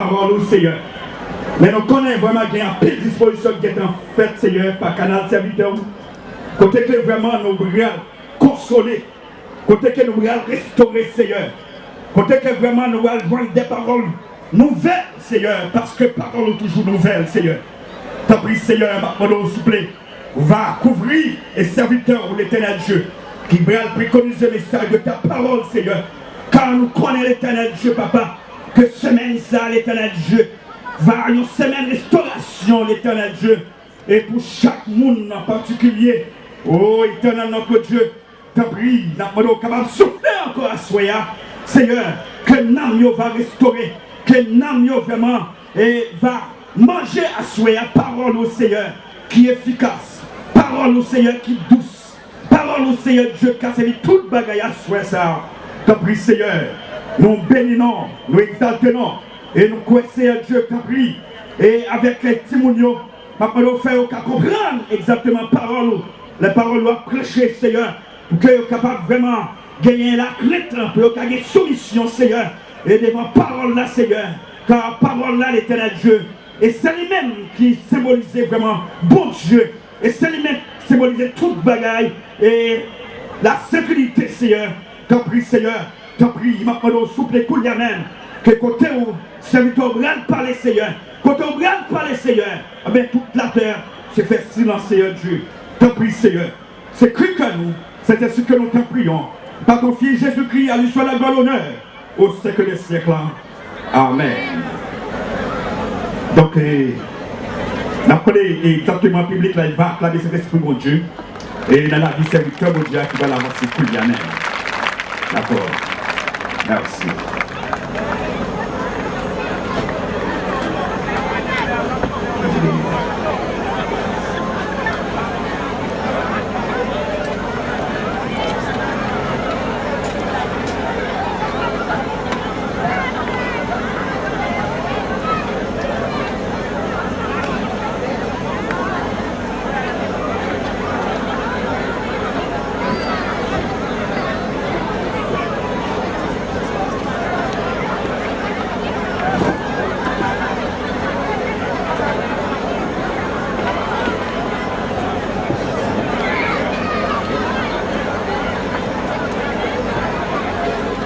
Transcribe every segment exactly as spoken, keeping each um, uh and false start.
pawòl ou, Seyè. Men nou konnen vrèman gen anpil dispozisyon ki gentan fèt, Seyè, pa kanal sèvitè ou. Kote ke vrèman nou pral konsole, kote ke nou pral restore, Seyè. Kote ke vrèman nou pral jwenn de pawòl nouvèl, Seyè, paske pawòl ou toujou nouvèl, Seyè. Tanpri, Seyè, m ap mande w, souple, va kouvri e sèvitè ou, Letènèl Dye, ki pral prekonize mesaj de ta pawòl, Seyè. Ka nou konnen, Letènèl Dye, papa, ke semèn sa, Letènèl Dye, va yon semèn restorasyon, Letènèl Dye, e pou chak moun an patikilye. O Etènèl, notre Dieu, tanpri, n ap mande w kapab soufle ankò aswè a, Seyè, ke nanm yo va restore, ke nanm yo vrèman, e, va manje aswè a pawòl ou, Seyè, ki efikas, pawòl ou, Seyè, ki dous, pawòl ou, Seyè Dye, ka sèvi tout bagay aswè sa a. Tanpri, Seyè, nou beni non, nou egzalte non, e nou kwè, Seyè Dye, tanpri, e avèk, e, timoun yo, m ap mande w fè yo ka konprann egzakteman pawòl ou, lè pawòl ou ap preche, Seyè, pou ke yo kapab vrèman genyen lakrent, pou yo ka gen soumisyon, Seyè, e devan pawòl la, Seyè, ka pawòl la, Letènèl Dye, e se li menm ki senbolize vrèman Bondye, e se li menm ki senbolize tout bagay, e la Sentrinite, Seyè. Tanpri, Seyè, tanpri, m ap mande w souple kounye a menm, ke kote ou sèvitè w pral pale, Seyè, kote w pral pale, Seyè, ebyen, tout latè se fè silans, Seyè Dye. Tanpri, Seyè, se kri kè nou, Sentespri, ke nou te priyon, pa ton Fis Jezikri, à lui soit la gloire, l'honneur, au siècle des siècles. Amèn. Donk, e, n ap mande egzakteman piblik la, li va aklame Sentespri Bondye, e nan lavi sèvitè Bondye a ki va avanse kounye a menm. Dakò. Mèsi.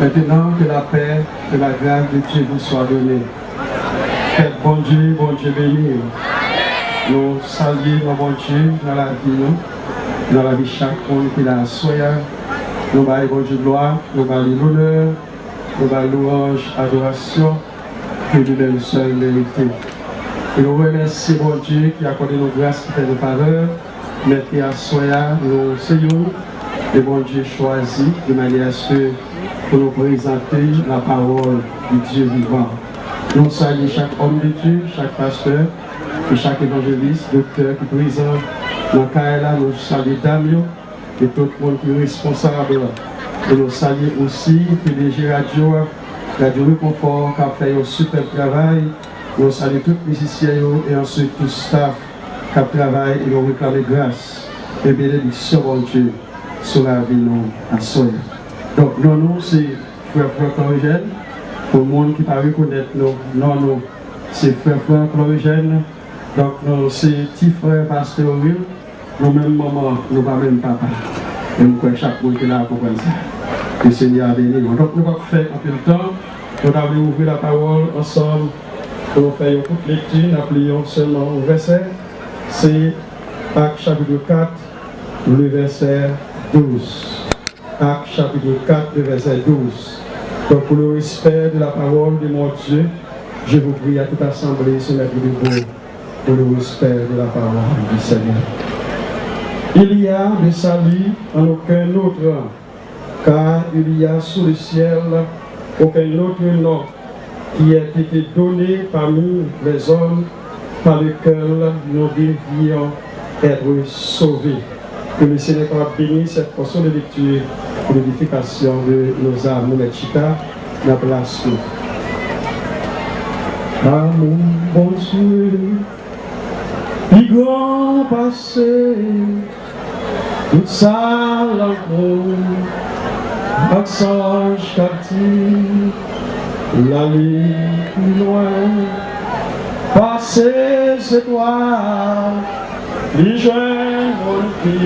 Maintenant, que la paix et la grâce de Dieu vous soient données. Fèt Bondye, Bondye beni w. Nou salye non Bondye nan lavi nou, nan lavi chak moun ki la aswè a. Nou bay Bondye glwa, nou ba li lonè, nou ba l louwanj, adorasyon ke li menm sèl merite. E nou remèsye Bondye ki akòde nou gras, ki fè nou favè, men ke aswè a nou se youn, e Bondye chwazi de manyè aske pou nou prezante la parole du Dieu vivant. Nou salye chak òm de Dye, chak pastè, e chak evanjelis, doktè ki prezan nan kay la, nou salye dam yo, e tout moun ki responsab. E nou salye osi P D G radyo a, Radyo Rekonfò, k ap fè yon sipèb travay. Nou salye tout mizisyen yo e answit tout staf k ap travay e nou reklame gras e benediksyon Bondye sou lavi nou aswè. Donk, non nou se Frè Frank Lorigène. Pou moun ki pa rekonèt nou, non nou se Frè Frank Lorigène. Donk, nou se ti frè Pastè Oril. Nou menm manman, nou pa menm papa. E m kwè chak moun ki la a konprann sa. Ke Senyè a beni nou. Donk, nou p ap fè anpil tan. Nou ta vle ouvri lapawòl ansanm pou nou fè yon kout lekti. N ap li yon sèlman yon vèsè. Se Ak chapit kat, le vèsè douz. Ak chapit kat, le vèsè douz. Donc, pour le respect de la parole de mon Dieu, je vous prie à toute assemblée de se mettre debout pour le respect de la parole du Seigneur. Il y a de salut en aucun autre, car il y a sous le ciel aucun autre nom qui ait été donné parmi les hommes par lequel nous devions être sauvés. Que le Seigneur bénisse cette portion de lecture pour l'édification de nos âmes. Nou mèt chita nan plas nou. Amour, Bondye, pi gran pase tout sa lanmou ak sanj k ap di. L ale pi lwen pase zetwal, li jwenn moun ki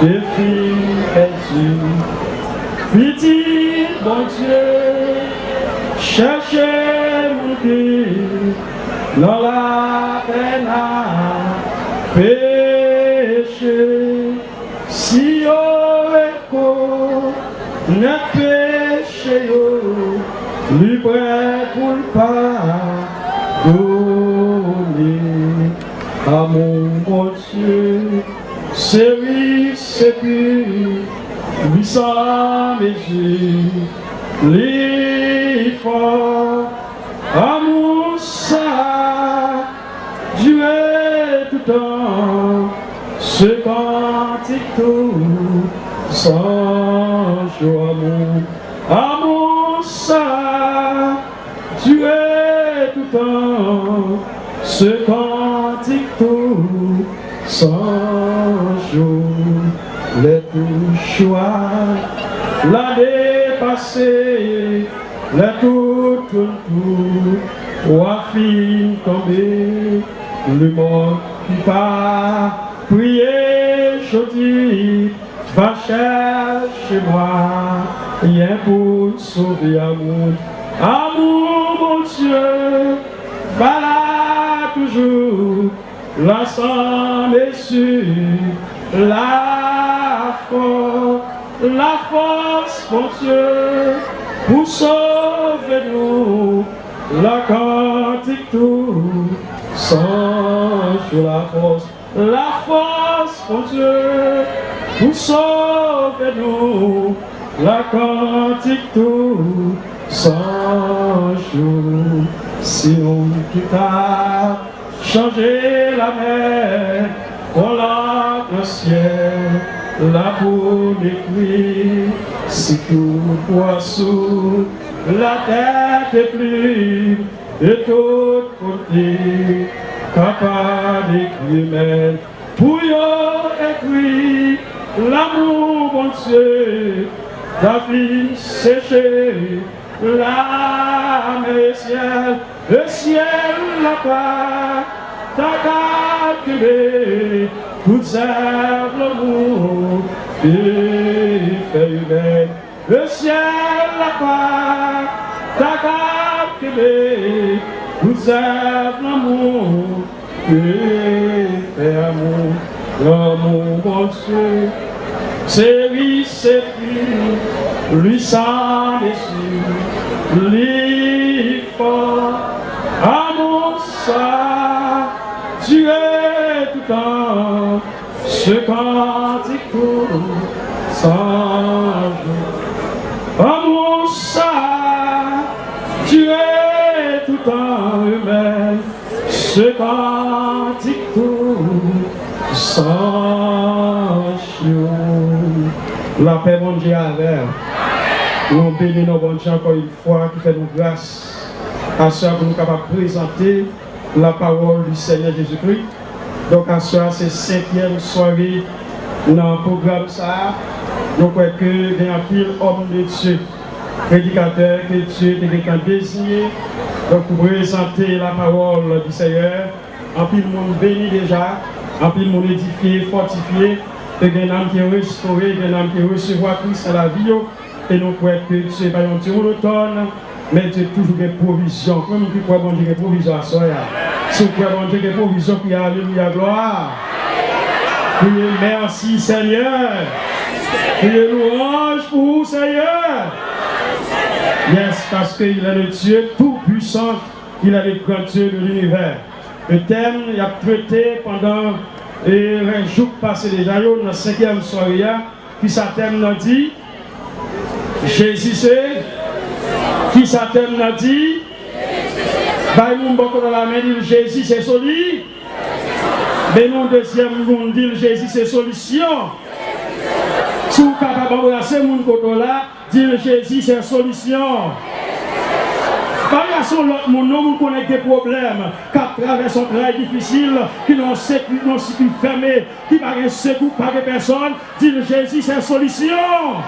te fin pèdi. Pitit Bondye chèche moun ki nan lapenn ak peche. Si yo rekonèt peche yo, li prè pou l padone. Amou Bondye se ris epi li san mezi, li fò. Amou sa dire toutan, se kantik tou san jou. Amou, amou sa dire toutan, se kantik tou san jou. Lè tou jou a lane pase, lè tout, tout, tout wa fin tonbe, lemond ki pa priye jodi va chèche mwayen pou sove. Amou, amou Bondye va la toujou, la san mezi, lafò, lafòs Bondye pou sove nou, la kantik tou san jou. Lafòs, lafòs Bondye pou sove nou, la kantik tou san jou. Si nou ki ta chanje lamè, kon lank nan syèl la pou n ekri, si tout pwa sou latè te plim, e tout kote kapab ekri, men pou yo ekri, lanmou Bondye ta fin seche lamè e syèl, e syèl la pa ta ka kenbe tout zèv lanmou e fè imèn. E syèl la pa ta ka kenbe tout zèv lanmou. Ki fè amou, lanmou Bondye, se ris epi li san mezi, li fò. Amou sa dire toutan, se kantik tou san jou. Amou sa dire toutan, amen. Se kantik tou san jou. Lapè Bondye avè w. Nou beni non Bondye ankò yon fwa ki fè nou gras aswè a pou nou kapab prezante la parole du Seigneur Jésus-Christ. Donk aswè a se senkyèm sware nan pwogram sa a. Nou kwè ke gen anpil òm de Dye, predikatè ke Dye te gentan deziye, donk, pou prezante la parole du Seigneur. Anpil moun beni deja, anpil moun edifye, fòtifye, e gen nanm ki restore, gen nanm ki resevwa Kris nan lavi yo. E nou kwè ke Dye pa yon Dye monotòn, men Dye toujou gen pwovizyon. Konbyen moun ki kwè Bondye gen pwovizyon aswè a? Si w kwè Bondye gen pwovizyon, kriye alelouya, glwa. Kriye mèsi Senyè. Kriye lwanj pou ou Senyè. Yes, parce qu'il est le Dieu tout-puissant, il est le grand Dieu de l'univers. Le tèm y ap trete pandan e, jou k pase deja yo nan senkyèm sware a, kisa tèm nan di? Jezi se. Kisa tèm nan di? Bay moun bò kote w la men, di l Jezi se soli. Men yon dezyèm moun, di l Jezi se solisyon. Si w kapab anbrase moun kote w la, di l Jezi se solisyon. Pa anbrase yon lòt moun non, moun konnen k gen pwoblèm, k ap travèse yon travay difisil, ki nan yon sekri, nan yon sikil fèmen, ki pa gen sekou, pa gen pèsòn, di l Jezi se solisyon.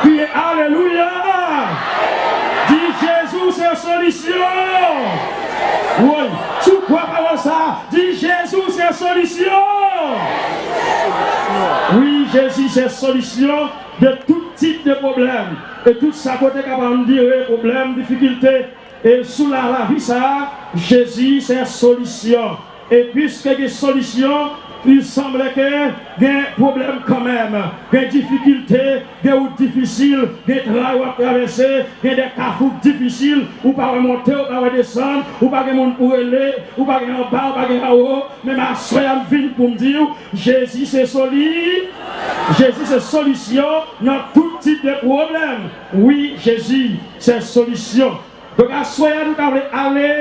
Kriye alelouya. Solisyon! Wi, si w kwè pawòl sa, di, Jezi se solisyon! Wi, Jezi se solisyon de tout tip de pwoblèm. E tout sa kote kapab dire pwoblèm, difikilte, e sou la, lavi sa, Jezi se solisyon. E piske gen solisyon, il semble ke gen pwoblèm kanmenm, gen difikilte, gen wout difisil, gen tray w ap travèse, gen de kafou difisil, ou pa wè monte, ou pa wè desann, ou pa gen moun pou rele, ou pa gen anba, ou pa gen anwo. Men aswè a m vin pou m di w, Jezi se soli, Jezi se solisyon nan tout tip de pwoblèm. Wi, Jezi se solisyon. Donk, aswè a, nou ta vle ale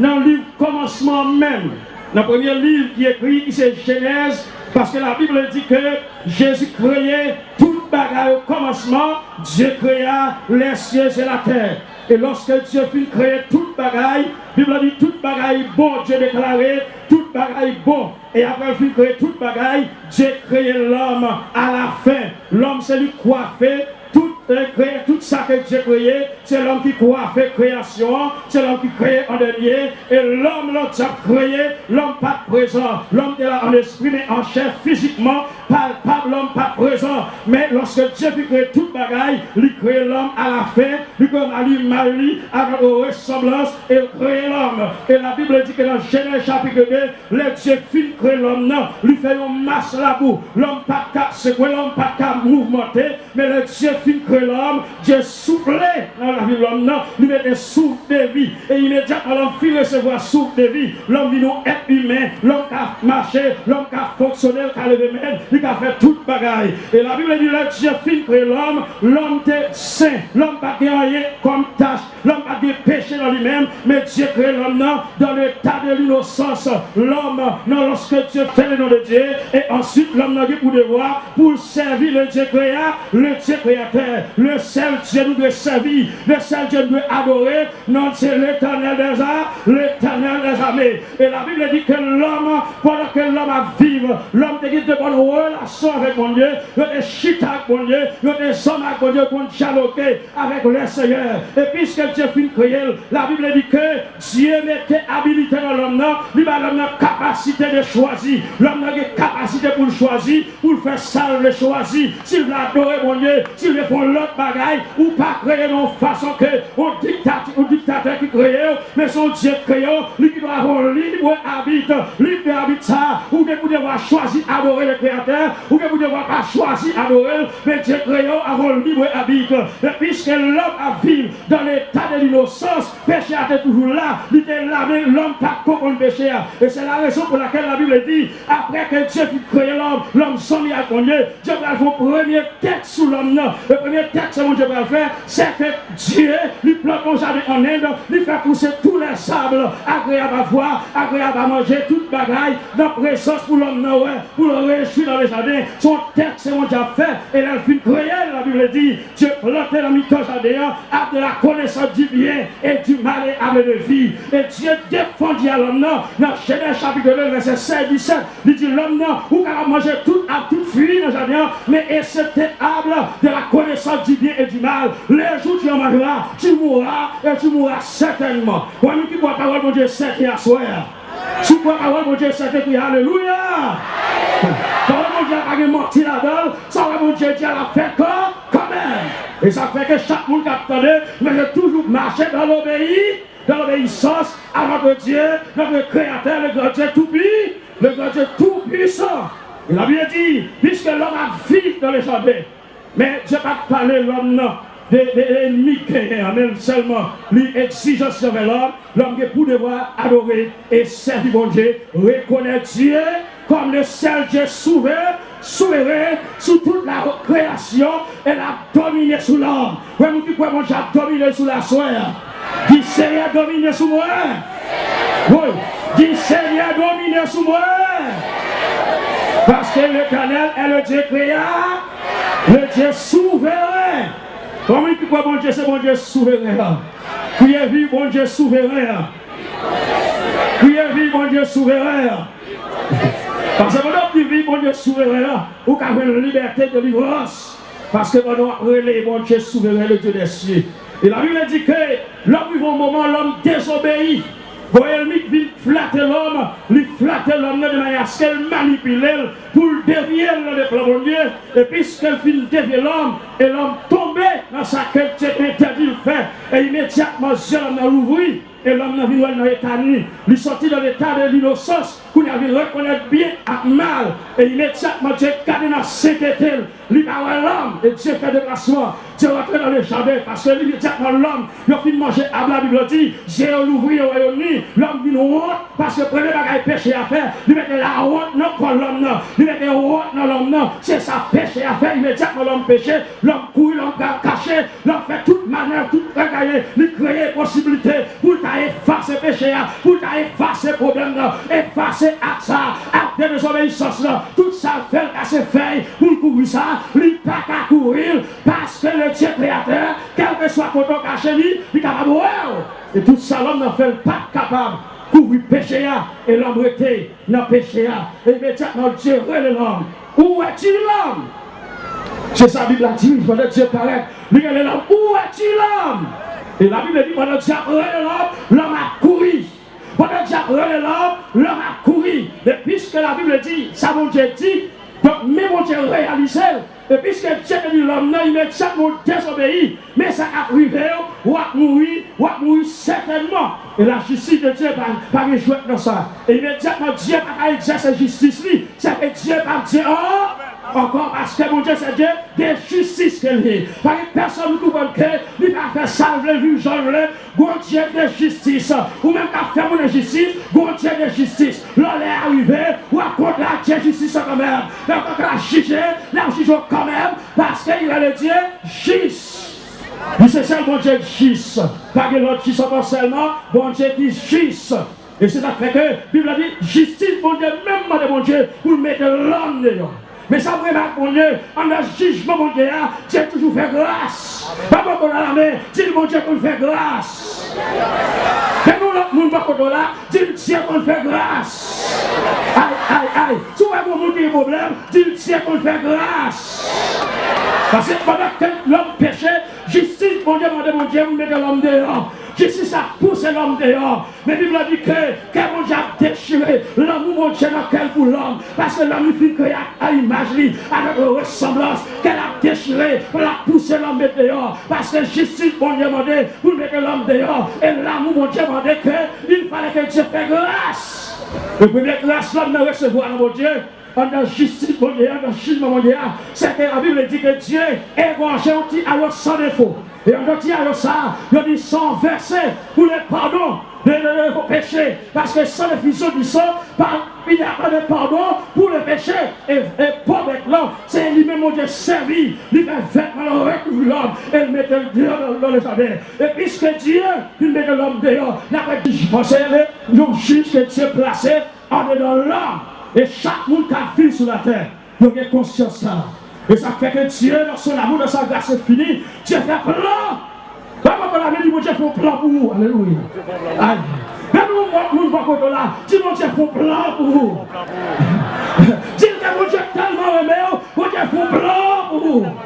nan liv kòmansman menm, nan premye liv ki ekri, ki se Jenèz, paske Labib di ke Jezi kreye tout bagay o kòmansman, Dieu créa les cieux et la terre. E lòske Dye fin kreye tout bagay, Bib la di tout bagay bon, Dye deklare tout bagay bon. E apre l fin kreye tout bagay, Dye kreye lòm alafen. Lòm se li kwafe tout, e kreye tout sa ke Dye kreye. Se lòm ki kwafe kreyasyon an, se lòm ki kreye an dènye. E lòm, lòm t ap kreye, lòm pa t prezan. Lòm te la an espri, men an chè, fizikman, palpab, lòm pa t prezan. Men lòske Dye fin kreye tout bagay, li kreye lòm alafen, li kreye lòm a limaj li, a notre ressemblance, e l kreye lòm. E Labib di ke nan Jenèz chapit de, lè Dye fin kreye lòm nan, li fè yon mas labou. Lòm pa t ka sekwe, lòm pa t ka mouvmante, men lè Dye fin kreye lòm, Dye soufle nan lavi lòm nan, li mete souf de vi. E imedyatman lòm fin resevwa souf de vi, lòm vin yon èt imen, lòm ka mache, lòm ka fonksyone, l ka leve men l, li ka fè tout bagay. E Labib di lè Dye fin kreye lòm, lòm te sen, lòm pa t gen anyen kòm tach, lòm pa t gen peche nan li menm, men Dye kreye lòm nan dans l'état de l'innocence. Lòm nan, lorsque Dieu fait le nom de Dieu, e answit lòm nan gen pou devwa pou l sèvi le Dieu créa, le Dieu créateur, le sèl Dye nou dwe sèvi, le sèl Dye nou dwe adore, non, se Letènèl dèza, Letènèl dèzame. E Labib di ke lòm, pandan ke lòm ap viv, lòm te gen de bòn relasyon avèk Bondye, yo te chita ak Bondye, yo te zanmi ak Bondye, yo konn dyaloge avèk Lesenyè. E piske Dye fin kreye l, Labib di ke Dye mete abilite nan lòm nan, li ba lòm nan kapasite de chwazi. Lòm nan gen kapasite pou l chwazi, pou l fè sa l vle chwazi. Si l vle adore Bondye, si l vle fè yon lòt bagay, ou pa kreye nan yon fason ke yon diktati-, yon diktatè ki kreye w, men se yon Dye k kreye w, li ki dwe avè yon lib abit. Lib de abit sa, ou gen pou devwa chwazi adore le Kreyatè, ou gen pou devwa pa chwazi adore l, men Dye kreye w avè yon lib abit. Men piske lòm ap viv dans l'état de l'innocence, peche a te toujou la, li te la, men lòm pa t konprann peche a. E se la rezon pou lakèl Labib di, apre ke Dye fin kreye lòm, lòm zanmi ak Bondye, Dye pral fè yon premye tèt sou lòm nan. E premye tèt ke Bondye pral fè, se ke Dye, li plante yon jaden an End, li fè pouse tous les arbres agréables à voir, agréables à manger, tout bagay nan prezans pou lòm nan wè, pou l rejwi dans le jardin. Se yon tèt ke Bondye ap fè, e lè l fin kreye l, Labib di, Dye plante nan mitan jaden an, arbre de la connaissance du bien et du mal et arbre de vie. E Dye defann dyab lòm nan, nan Jenèz chapit de, vèsè sèz, disèt, li di lòm nan, ou kapab manje tout ab, tout fwi nan jaden an, men eksepte arbre de la connaissance du bien et du mal. Le jour tu en mangeras, tu mourras et tu mourras certainement. Ou menm ki kwè pawòl Bondye sèten aswè a. Si w kwè pawòl Bondye sèten, kriye alelouya. Pawòl Bondye a pa gen manti ladan l. Sa w wè Bondye di a, l ap fèt kan, kanmenm. E sa fè ke chak moun k ap tande, men yo toujou mache dans l'obéi-, dans l'obéissance à notre Dieu, notre Créateur, le grand Dieu tout pui-, le grand Dieu tout puissant. E Labib di, puisque l'homme a vécu dans le jardin, men Dye pa t pale lòm nan de, de, de ènmi k genyen an, men sèlman li egzijans li anvè lòm. Lòm gen pou devwa adore e sèvi Bondye, rekonèt Dye kòm le sèl Dye souveren, souveren sou tout la kreyasyon, e l ap domine sou lòm. Ou wè moun ki kwè Bondye ap domine sou l aswè a. Di, Senyè, domine sou mwen. Wi. Di, Senyè, domine sou mwen. Paske Letènèl è le Dye krea, le Dye souveren. Konbyen ki kwè Bondye se Bondye souveren an? Kriye, viv Bondye souveren an. Kriye, viv Bondye souveren an. Paske pandan w ap di, viv Bondye souveren an, ou ka jwenn libète, delivrans. Paske pandan w ap rele Bondye souveren, le Dieu des cieux, E Labib di ke lòm rive yon moman, lòm dezobeyi. Bon, ènmi vin flate lòm, li flate lòm nan de manyè aske l manipile l pou l devye l nan de plan Bondye. E piske l fin devye lòm, e lòm tonbe nan sa ke Dye te entèdi l fè, e imedyatman zye lòm nan louvri. E lòm nan vin wè l nan eta nwi. Li sòti nan leta de linosans, kounye a vin rekonèt byen ak mal. E imedyatman, Dye gade nan sentete l. Li pa wè lòm. E Dye fè deplasman. Dye rantre nan le jaden. Paske imedyatman lòm yo fin manje ab, Labib la di, zye yo louvri, yo wè yo ni. Lòm vin wont. Paske premye bagay peche a fè, li mete lawont nan kò lòm nan. Li mete wont nan lòm nan. Se sa peche a fè. Imedyatman lòm peche, lòm kouri, lòm pral kache. L ap fè tout manèv, tout trakaye, li kreye posiblite pou l ta efase peche a, pou l ta efase pwoblèm nan, efase ak sa, ak de dezobeyisans lan. Tout sa l fè, l kase fèy pou l kouvri sa, li pa ka kouvri l, paske le Dye kreyatè, kèlkeswa kote w kache li, li kapab wè w. E tout sa lòm nan fè, l pa t kapab kouvri peche a, e lòm rete nan peche a. E imedyatman, Dye rele lòm. Où est-il l'homme? Se sa Bib la di, wi, pandan Dye parèt, li rele lòm, Où est-il l'homme? E Labib di, pandan Dye ap rele lòm, lòm ap kouri. Pandan Dye ap rele lòm, lòm ap kouri. E piske Labib di, sa Bondye di, donk, men Bondye reyalize l. E piske Dye te di lòm nan, imedyatman w dezobeyi, men sa k ap rive w, w ap mouri, w ap mouri sètènman. E lajistis de Dye pa, pa gen jwèt nan sa. E imedyatman, Dye pa ka egzèse jistis li, sèke Dye pa Dye an, ankò, paske Bondye se Dye de jistis ke l ye. Pa gen pèsonn ki konprann ke li pa fè sa l vle, viv jan l vle, Gon Dye de jistis. Ou menm k ap fè moun enjistis, gon Dye de jistis. Lè lè a rive, w ap kontre ak Dye jistis lan kanmenm. Men w kontre a jije, l ap jije w kanmenm, paske il est le Dieu juste. Li se sèl Bondye jis. Pa gen lòt jis ankò, sèlman Bondye ki jis. E se sa k fè ke Bib la di, jistis Bondye menm mande Bondye pou l mete lòm deyò. Men sa m renmen ak Bondye, anndan jijman Bondye a, Dye toujou fè gras. Ba bò kote w la, men di l, Bondye konn fè gras. Gen yon lòt moun bò kote w la, di l, Dye konn fè gras. Ay, ay, ay. Si w wè gon moun ki gen pwoblèm, di l, Dye konn fè gras. Paske pandan ke lòm peche, jistis Bondye mande Bondye pou l mete lòm deyò. Jistis la pouse lòm deyò. Men Bib la di ke kè Bondye ap dechire, lanmou Bondye nan kè l pou lòm, paske lòm li fin kreye a, a imaj li, avèk resanblans, kè l ap dechire, l ap pouse lòm met deyò, paske jistis Bondye mande pou l mete lòm deyò, e lanmou Bondye mande ke il fallait que Dieu fait grâce. E premye gras lòm nan resevwa nan Bondye, anndan jistis Bondye a, anndan jijman Bondye a, se ke Labib di ke Dye egòje yon ti ayo san defo. E anndan ti ayo sa a, yo di san vèse pou le padon de, de, de, de peche. Paske sans effusion du sang, pa, il n'y a pas de pardon pour le péché. E, e po bèt lan, se li menm Bondye sèvi, li fè vètman l rekouvri lòm, e l mete l deyò nan, nan le jaden. E piske Dye vin mete lòm deyò, n ap wè jijman, se le, yon jij ke Dye plase andedan lòm. E chak moun k ap viv sou latè, yo gen konsyans sa. E sa k fè ke Dye, dans son amour, dans sa grâce infinie, Dye fè plan. Ba bò kote w la, men di, Bondye fè yon plan pou ou. Alelouya. Ay. Men nou, moun, moun bò kote w la, di, Bondye fè yon plan pou ou. Di l ke Bondye tèlman renmen w, Bondye fè yon plan pou ou.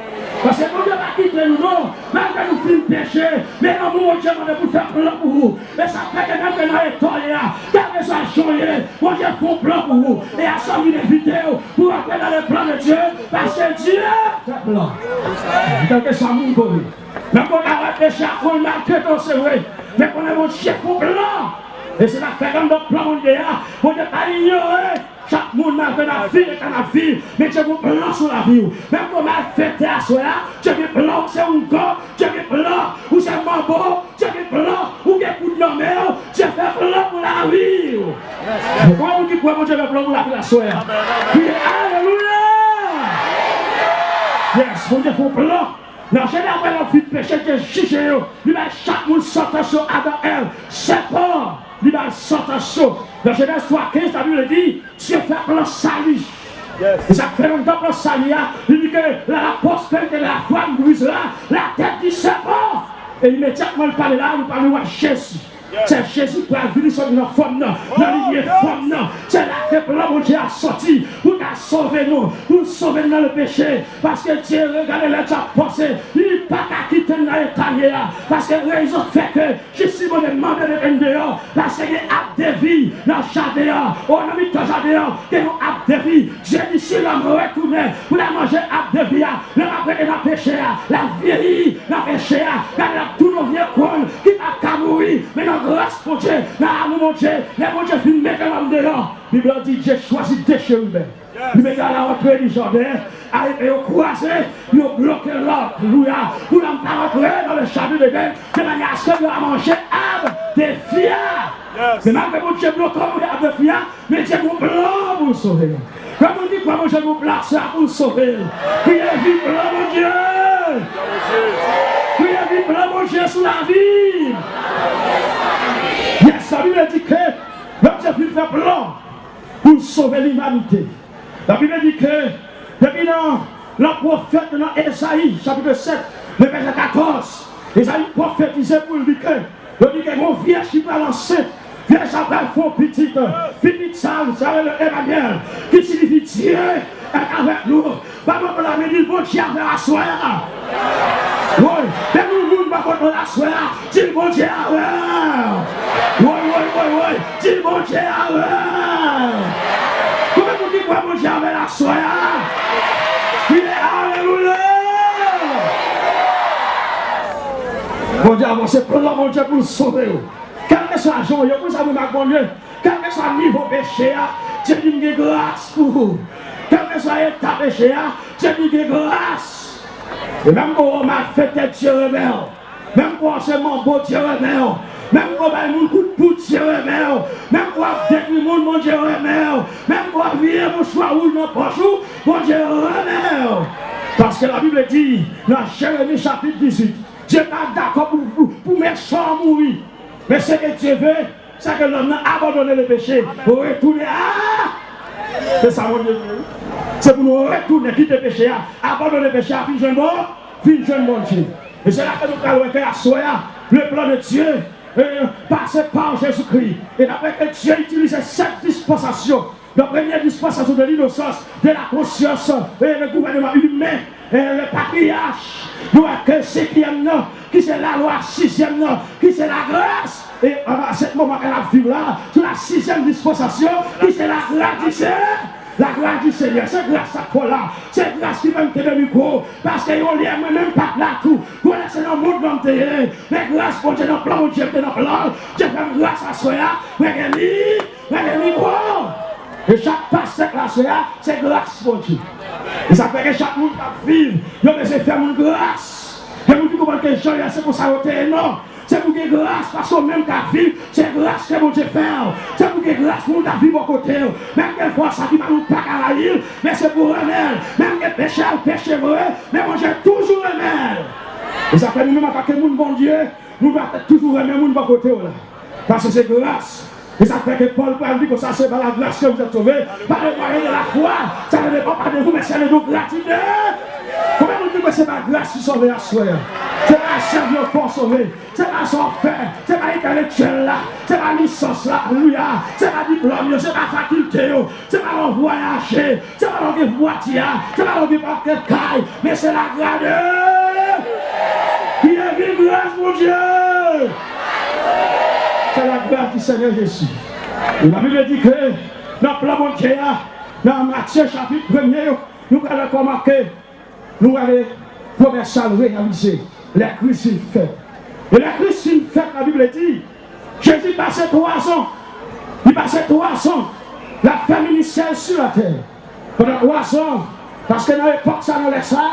Paske Bondye pa kite nou, non. Malgre nou fin peche, men lanmou Bondye mande pou l fè plan pou ou. E sa k fè ke menm ke nan eta w ye a, kèlkeswa jan w ye, Bondye fè yon plan pou ou. E aswè m vin envite w pou w rantre nan le plan de Dieu, paske Dye fè plan. Kèlkeswa moun ke w ye. Menm ke w ta wè peche a kou w maltrete w, se vre. Men konnen Bondye fè yon plan. E se sa k fè ke anndan plan Bondye a, Bondye pa inyore. Chak moun malgre n ap viv eta n ap viv, men Dye gen yon plan sou lavi w. Menm ke w malfektè aswè a, Dye gen plan, ou se ougan, Dye gen plan, ou se manbo, Dye gen plan, ou gen koud nan men w, Dye fè plan pou lavi w. Konbyen moun ki kwè Bondye fè plan pou lavi l aswè a? Kriye alelouya! Yes, Bondye fè yon plan. Nan jaden, apre lòm fin peche, Dye jije yo. Li bay chak moun santans yo, Adan, Èv, sèpan an, li bay santans yo. Nan Jenèz twa kenz, Labib di, Dye fè plan sali. E sa k fè anndan plan sali a, li di ke la, la prospérité de la femme brisera la tête du serpent. E imedyatman li pale la, li pale wè Jezi. Se Jezi k pral vini soti nan fanm nan, nan linye fanm nan. Se la ke plan Bondye a soti pou ta sove nou, pou l sove nou nan le peche. Paske Dye regade lè Dye ap panse, li pa ka kite n nan eta n ye a. Paske rezon k fè ke jistis Bondye mande n mete n deyò, paske gen ab de vi nan jaden an. O, nan mitan jaden an, gen yon ab de vi. Dye di si lòm retounen pou l al manje ab de vi a, lè l ap rete nan peche a, l ap vyeyi nan peche a. Gade, l ap tounen yon vye kòn ki p ap ka mouri. Men nan gras Bondye, nan amou Bondye, lè Bondye fin mete lòm deyò, Bib la di Dye chwazi de cheribin. Li mete a la rantre di jaden a, epi yo kwaze, yo bloke lòt, alelouya, pou lòm pa rantre nan le jaden Eden, de manyè aske yo a manje ab de vi a. Men malgre Bondye bloke w manje ab de vi a, men Dye gen yon plan pou l sove w. Gen moun ki kwè Bondye gen yon plan sa pou l sove l. Kriye vin plan Bondye. Kriye vin plan Bondye sou lavi. Yes, Labib di ke Bondye vin fè plan pou l sove limanite. Labib di ke depi nan, nan pwofèt nan Ezayi chapit sèt, le vèsè katòz, Ezayi pwofetize pou l di ke, yo di ke gon vyèj ki pral ansent, vyèj sa pral fè yon pitit, pitit sa, sa rele Emanyèl, ki siyifi Dye est avec nous. Ba mwen la men di l Bondye avè w aswè a. Woy, men nou moun bò kote w la aswè a, di l Bondye avè w. Woy, woy, woy, woy, di l Bondye avè w. Konbyen moun ki kwè Bondye avè l aswè a? Kriye alelouya. Bondye avè w, se plan Bondye pou l sove w. Kèlkeswa jan w ye, pou sa menm ak Bondye. Kèlkeswa nivo peche a, Dye di m gen gras pou ou. Kèlkeswa eta peche a, Dye di gen gras. E menm kon w malfektè, Dye renmen w. Menm kon w se manbo, Dye renmen w. Menm kon w bay moun kout poud, Dye renmen w. Menm kon w ap detwi moun, Bondye renmen w. Menm kon w ap vire mouchwa wouj nan pòch ou, Bondye renmen w. Paske Labib di nan Jeremi chapit dizuit, Dye pa dakò pou, pou, pou mechan an mouri. Men ce que Dieu veut, c'est que l'homme nan abandonne le péché, retourne a. Se sa Bondye vle, wi. Se pou nou retounen, kite peche a, abandone peche a, vin jwenn bon, vin jwenn Bondye. E se la ke nou pral wè ke aswè a, le plan de Dieu, euh, pase pa Jezikri. E n ap wè ke Dye itilize sèt dispansasyon. Nan premye dispansasyon de l'innocence, de la conscience, e le gouvènman imen, e le patriyach, nou wè ke senkyèm nan, ki se lalwa, sizyèm nan, ki se lagras. E anba sèt moman ke n ap viv la, sou la sizyèm dispansasyon, ki se lagras di Senyè. Lagras di Senyè, se gras sa k fè w la. Se gras ki fè m kenbe mikwo. Paske yon lè mwen menm pa t la tou. Yon lè se nan mond lan m te ye. Men gras Bondye, nan plan Bondye, m te nan plan l. Dye fè m gras aswè a. Mwen gen li. Mwen gen mikwo. E chak pastè k la aswè a, se gras Bondye. E sa fè ke chak moun k ap viv, yo bezwen fè moun gras. Gen moun ki konprann ke jan yo ye a, se konsa yo te ye, non. Se pou gen gras, paske w menm k ap viv, se gras ke Bondye fè w. Se pou gen gras pou moun k ap viv bò kote w. Menm kèlfwa sa ki mal ou pa ka rayi l, men se pou renmen l. Menm gen peche, l peche vre, men Bondye toujou renmen l. E sa fè nou menm antanke moun Bondye, nou dwe toujou renmen moun bò kote w la. Paske se gras. E sa fè ke Pòl pral di konsa, c'est par la grâce que vous êtes sauvés, par le moyen de la foi. Ça ne dépend pas de vous, mais c'est le don gratuit de. Konbyen moun ki kwè se pa gras ki sove aswè a? Se pa sèvi yo fè w sove. Se pa sa w fè. Se pa entèlektyèl la. Se pa lisans la. Alelouya. Se pa diplòm yo. Se pa fakilte yo. Se pa lè w vwayaje. Se pa lè w gen vwati a. Se pa lè w gen pakèt kay. Men se lagras de. Ki vin gras Bondye. C'est la grâce du Seigneur Jésus. E Labib di ke nan plan Bondye a, nan Matye chapit premye yo, nou pral wè kòman ke Nou gade pwomès sa l reyalize, lè Kris fin fèt. E lè Kris fin fèt, Labib di, Jezi pase twazan, li pase twazan, l ap fè ministè l sou latè. Pandan twazan, paske nan epòk sa, nan lè sa,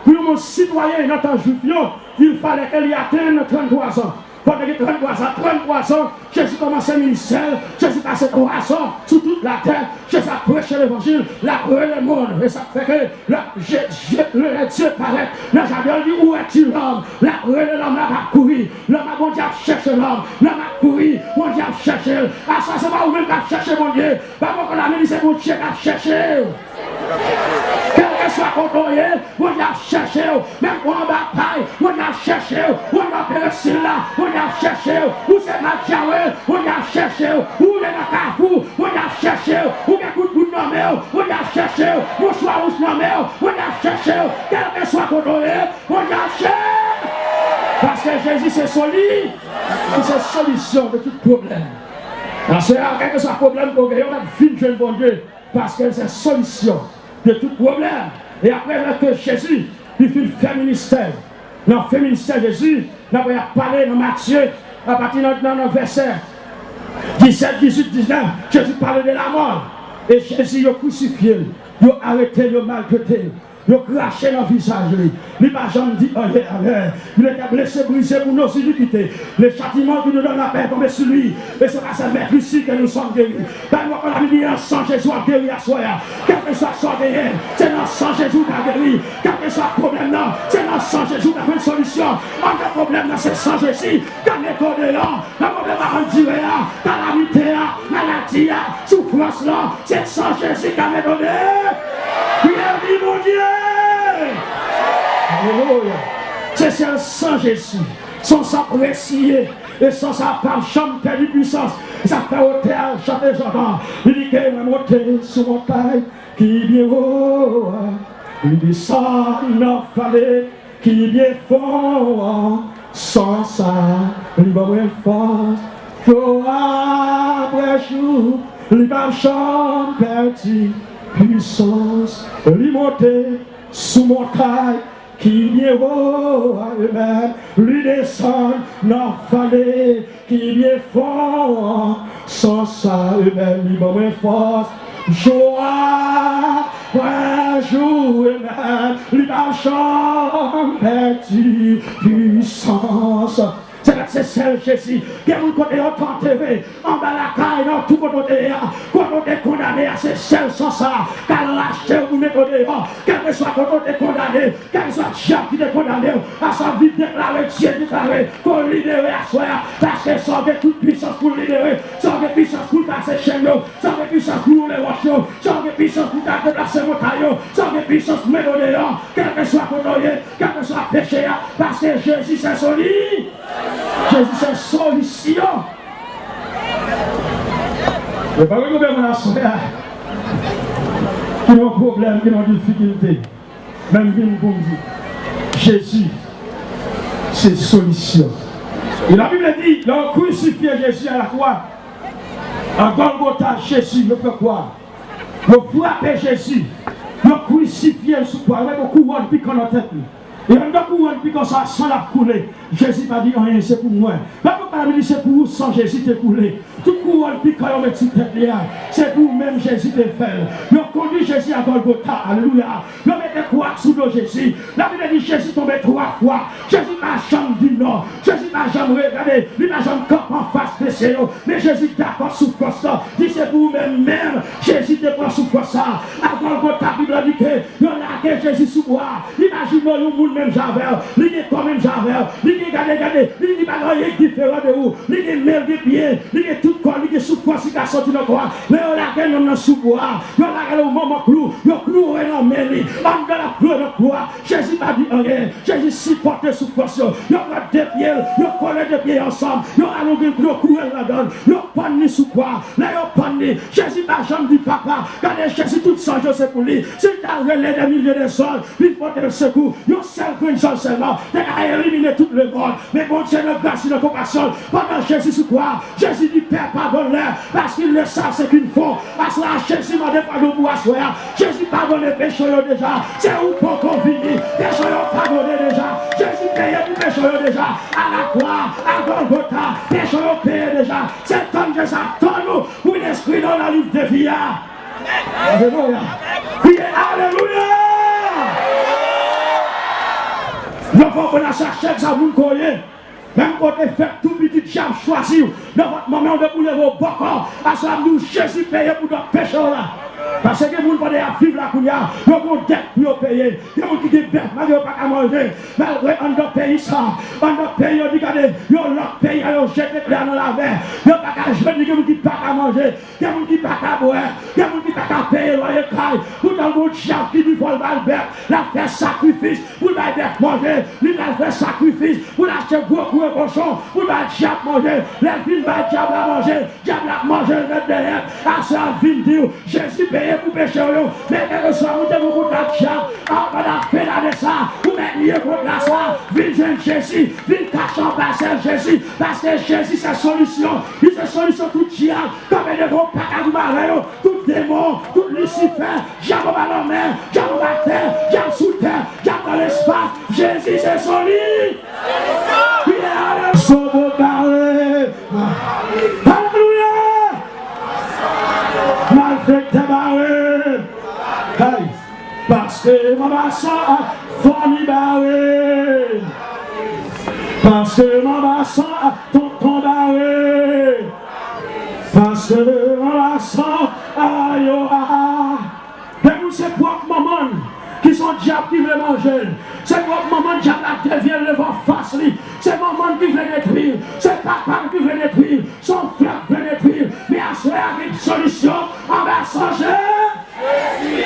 pou yon moun sitwayen nan tan jwif yo, il fallait que li atenn tranntwazan. Pandan gen tranntwazan, tranntwazan, Jezi kòmanse ministè l. Jezi pase twazan sou tout latè. Jezi ap preche levanjil, l ap rele moun. E sa k fè ke lè Je- Je- lè Dye parèt nan jaden, l di, où est l'homme? L ap rele lòm la, l ap kouri. Lòm la, Bondye ap chèche lòm. Lòm ap kouri, Bondye ap chèche l. Aswè se pa ou menm k ap chèche Bondye. Pa poko la, men li se Bondye k ap chèche w. Kèlkeswa kote w ye, Bondye ap chèche w. Menm ou anba pay, Bondye ap chèche w. Ou anba peresil la, Bondye ap chèche w. Ou se madjawe, Bondye ap chèche w. Ou le nan kafou, Bondye ap chèche w. Ou gen kout bout nan men w, Bondye ap chèche w. Mouchwa wouj nan men w, Bondye ap chèche w. Kèlkeswa kote w ye, Bondye ap chèche Jezi se soli, li se solisyon de tout pwoblèm. Aswè a, kèlkeswa pwoblèm ke w genyen, w mèt vin jwenn Bondye, paske l se solisyon de tout pwoblèm. E apre, lè ke Jezi, li fin fè ministè, nan fen ministè Jezi, n ap pale nan Matye, apati nan, nan, nan vèsè disèt, dizuit, diznèf, Jezi pale de lamò. E Jezi, yo krisifye l, yo arete l, yo maltrete l. Yo krache nan vizaj li. Li pa janm di anyen, amèn. Il était blessé, brisé pour nos iniquités. Le châtiment qui nous donne la paix est tombé sur lui. Et c'est par ses meurtrissures que nous sommes guéris. Bay mwen konn la midi nan san Jezi w ap geri aswè a. Kèlkeswa sa w genyen, se nan san Jezi w ka geri. Kèlkeswa pwoblèm nan, se nan san Jezi w ka jwenn solisyon. Anndan pwoblèm nan, se san Jezi k ap mete w deyò. Nan pwoblèm a andire a, kalamite a, maladi a, soufrans lan, se san Jezi k ap mete w deyò. Priye, di Bondye. Alelouya. Se sèl san Jezi. San sa presye. E san sa p ap janm pèdi pwisans. Sa fè otè a chante Jòdan. Li di ke mwen monte sou montay ki byen wo a. Li desann nan vale ki byen fon an. San sa, li ban mwen fòs. Jou apre jou, li p ap janm pèdi pwisans. Li monte sou montay ki byen wo a, amèn. Li desann nan vale ki byen fon an. San sa, amèn, li ban mwen fòs. Jou apre jou, amèn, li p ap janm pèdi pwisans. Se, se sèl Jezi. Gen moun kote yo t antere, anba lakay, nan tout kote w te ye a, kote w te kondane a, se sèl san sa a k al rachte w pou mete w deyò. Kèlkeswa kote w te kondane, kèlkeswa dyab ki te kondane w, aswè a vin deklare, Dye deklare ke w libere aswè a, paske sa w gen tout pwisans pou l libere, sa w gen pwisans pou l kase chenn yo, sa w gen pwisans pou l woule wòch yo, sa w gen pwisans pou l ka deplase montay yo, sa w gen pwisans pou mete w deyò, kèlkeswa kote w ye, kèlkeswa peche a, paske Jezi se soli. Jezi se solisyon. E pa gen konbyen moun aswè a ki nan pwoblèm, ki nan difikilte, men m vin pou m di, Jezi se solisyon. E Labib di, lè yo krisifye Jezi a lakwa, a Gòlgota, Jezi, yo pran kwa, yo frape Jezi, yo krisifye l sou kwa, yo mete yon kouwòn pikan nan tèt li. E anndan kouwòn pikan sa a, san l ap koule. Jezi pa di anyen, se pou mwen. Pèp la di se pou ou san Jezi te koule. Tout kouwòn pikan yo met sou tèt li a, se pou ou menm Jezi te fè l. Yo kondui Jezi a Gòlgota, alelouya. Yo mete kwa sou do Jezi. Labib di Jezi tonbe twa fwa. Jezi pa janm di non. Jezi pa janm re-, gade, li pa janm kanpe anfas mesye yo. Men Jezi dakò soufrans lan. Di se pou ou menm, menm Jezi te pran soufrans sa a. A Gòlgota, Bib la di ke yo lage Jezi sou bwa a. Imajine w yon moun menm jan avè w. Li gen kò menm jan avè w. Li gen, gade, gade, li, li pa gen anyen k diferan de ou. Li gen men, li gen pye, li gen tout kò, li gen soufrans ki ka soti nan kò a. Lè yo lage nonm nan sou bwa a, yo lage l yon manman klou, yo klouwe nan men li. Anndan l ap klouwe nan klou a, Jezi pa di anyen. Jezi sipòte soufrans yo. Yo pran de pye l, yo kole de pye yo ansanm, yo alonge l, yo kouwe l ladan l, yo pann li sou kwa. Lè yo pann li, Jezi pa janm di papa. Gade, Jezi, tout san yo se pou li. Si l ta rele dè milye dè zòn vin pote l sekou, yon sèl grenn zòn sèlman te ka elimine tout lemonn. Men Bondye nan gras li, nan konpasyon l, pandan Jezi sou kwa, Jezi di, Pè, padone lè, paske ils ne savent ce qu'ils font. Aswè a, Jezi mande padon pou aswè a. Jezi padone peche yo deja. Se ou poko vini. Peche yo padone deja. Jezi peye pou peche yo deja. A lakwa, a Gòlgota, peche yo peye deja. Se tann Jezi ap tann ou pou l enskri nan, nan liv de vi a. Alelouya. Kriye alelouya. Yon fwa w konn a sa chèk sa moun koye. Menm kote fèt tou piti dyab chwazi w. Nan vant manman w depi w leve w bòkò. Aswè a m di w Jezi peye pou dòt peche w la. Paske gen moun pandan y ap viv la kounye a, yo gen yon dèt pou yo peye. Gen moun ki gen bèf malgre yo pa ka manje. Malgre anndan peyi sa, anndan peyi yo di gade, yo lòk peyi a, yo jete kle a nan lamè. Yo pa ka jwenn li, gen moun ki pa ka manje. Gen moun ki pa ka bwè, gen moun ki pa ka peye lwaye kay, poutan gon dyab ki di fò l bay bèf, l ap fè sakrifis pou l bay bèf manje, li pral fè sakrifis pou l achte gwo koure kochon pou l bay dyab manje. Lè l fin bay dyab la manje, dyab la ap manje l mèt dèyè. Aswè a vin di w, Jezi peye pou peche w yo. Men kèlkeswa ou te gon kont ak dyab, a, pandan fen lane sa, ou mèt niye kont la sa, vin jwenn Jezi, vin kache anba sèl Jezi, paske Jezi se solisyon, li se solisyon tout dyab kanpe devan w pa ka goumen avè yo, tout demon, tout Lisifè, dyab anba lanmè, dyab anba tè, dyab sou tè, dyab nan lespas, Jezi se soli. Sobo bare. Alelouya. Malfektè bare. Hey. Paske m anba san, fanmi bare. Paske m anba san, tonton bare. Paske m anba san, ayo a. Depi w se pwòp manman l ki se yon dyab ki vle manje l, se pwòp manman l dyab la devye l devan fas li, se manman l ki vle detwi l, se papa l ki vle detwi l, se yon frè k vle detwi l. Men aswè a gen solisyon anba san Jezi.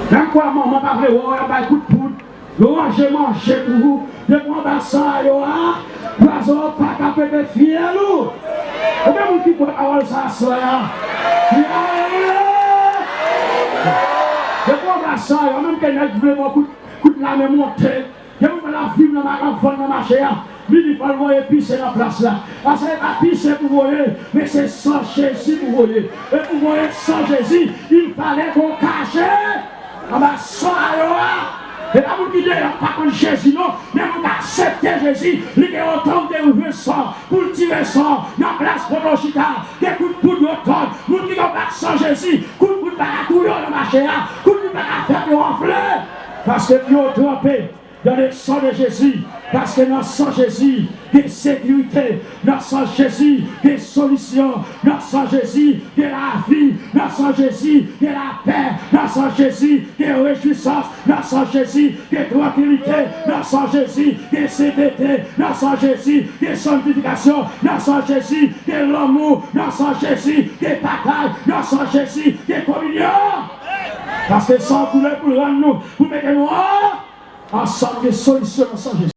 Menm kwa manman pa vle wè w, y ap bay kout poud. Yo ranje manje pou ou. Depi w anba san a yo a, pwazon an pa ka pete fyèl ou. Konbyen moun ki kwè pawòl sa a aswè a? Di alelouya! Depi w anba san a yo, menm ke nèg vle ba w kout, kout lame monte. Gen moun k ap viv nan ma-, ap vann nan mache a. Li di fò l voye pise nan plas la. Paske se pa pise pou voye, men se san Jezi pou voye. E pou voye san Jezi, il fallait qu'on cache. Anba san a yo a. E pa moun ki deyò pa konn Jezi non, men moun k aksepte Jezi, li gen otorite pou jwenn san, pou l tire san nan plas poto chita. Gen kout poud yo tòd. Moun ki gen anba san Jezi, kout poud pa ka touye yo nan mache a. Kout poud pa ka fè yo anfle. Paske pye yo tranpe dans le sang de Jésus. Paske nan san Jezi, gen sekirite. Nan san Jezi, gen solisyon. Nan san Jezi, gen lavi. Nan san Jezi, gen lapè. Nan san Jezi, gen rejwisans. Nan san Jezi, gen trankilite. Nan san Jezi, gen sentete. Nan san Jezi, gen sanntifikasyon. Nan san Jezi, gen lanmou. Nan san Jezi, gen pataj. Nan san Jezi, gen kominyon. Paske san koule pou l rann nou, pou mete nou an. Ansanm gen solisyon nan san Jezi.